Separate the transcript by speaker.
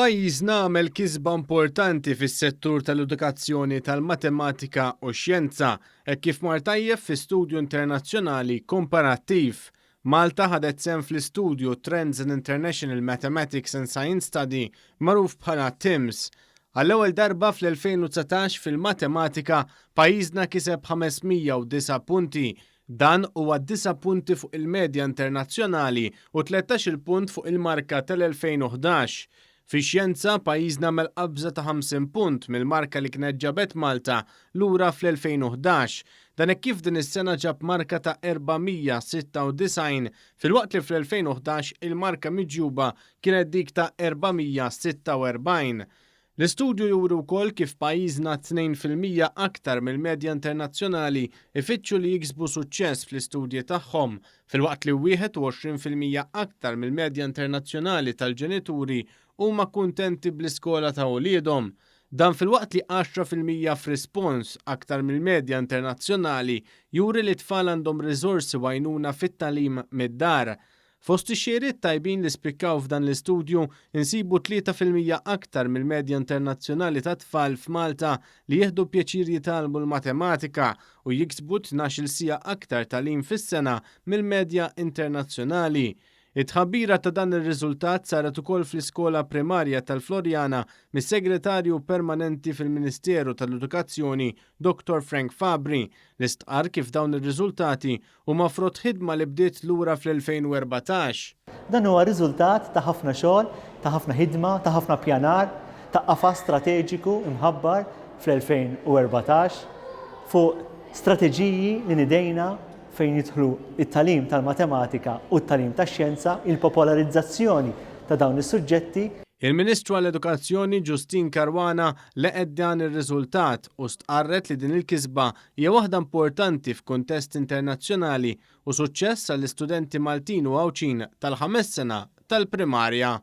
Speaker 1: Pajjiżna għamel kisba importanti fis-settur tal-edukazzjoni tal-matematika u x-xjenza hekk kif mar tajjeb fi studju internazzjonali komparattiv. Malta ħadet sehem fl-istudju Trends in International Mathematics and Science Study magħruf bħala TIMSS. Għall-ewwel darba fl-2019 fil-matematika pajjiżna kiseb 509 punti. Dan huwa disa' punti fuq il-medja internazzjonali u 13-il punt fuq il-marka tal-2011. Fix-xjenza, pajjiżna għamel qabża ta' 50 punt mill-marka li kienet ġabet Malta lura fl-2011. Dan hekk kif din is-sena ġab marka ta' 496 filwaqt li fl-2011 il-marka miġjuba kienet dik ta' 446. L-istudju juri wkoll kif pajjiżna 2% aktar mill-medja internazzjonali jfittxu li jiksbu suċċess fl-istudji tagħhom, filwaqt li 21% aktar mill-medja internazzjonali tal-ġenituri huma kuntenti bl-iskola ta' uliedhom. Dan filwaqt li 10% f'rispons aktar mill-medja internazzjonali juri li t-tfal għandhom riżorsi u għajnuna fit-tagħlim mid-dar. Fost ix-xejriet tajbin li spikkaw f'dan l-istudju insibu 3% aktar mill-medja internazzjonali ta' tfal f'Malta li jieħdu pjaċir jitgħallmu l-matematika u jiksbu 12-il siegħa aktar tagħlim fis-sena mill-medja internazzjonali. It-tħabbira ta' dan ir-riżultat saret ukoll fl-iskola primarja tal-Floriana mis-Segretarju Permanenti fil-Ministeru tal-Edukazzjoni Dottor Frank Fabri li stqarr kif dawn ir-riżultati huma frott ħidma li bdiet lura fl-2014.
Speaker 2: Dan huwa riżultat ta' ħafna xogħol, ta' ħafna ħidma, ta' ħafna ppjanar, ta' qafas strateġiku mħabbar fl-2014 fuq strateġiji li nidejna fejn jidħlu t-tagħlim tal-matematika u t-tagħlim tax-xjenza, il-popolarizzazzjoni ta' dawn is-suġġetti.
Speaker 1: Il-Ministru għall-Edukazzjoni Justyne Caruana leqgħet dan ir-riżultat u stqarret li din il-kisba hija waħda importanti f'kuntest internazzjonali u suċċess għall-istudenti Maltin u Għawdxin tal-ħames sena tal-primarja.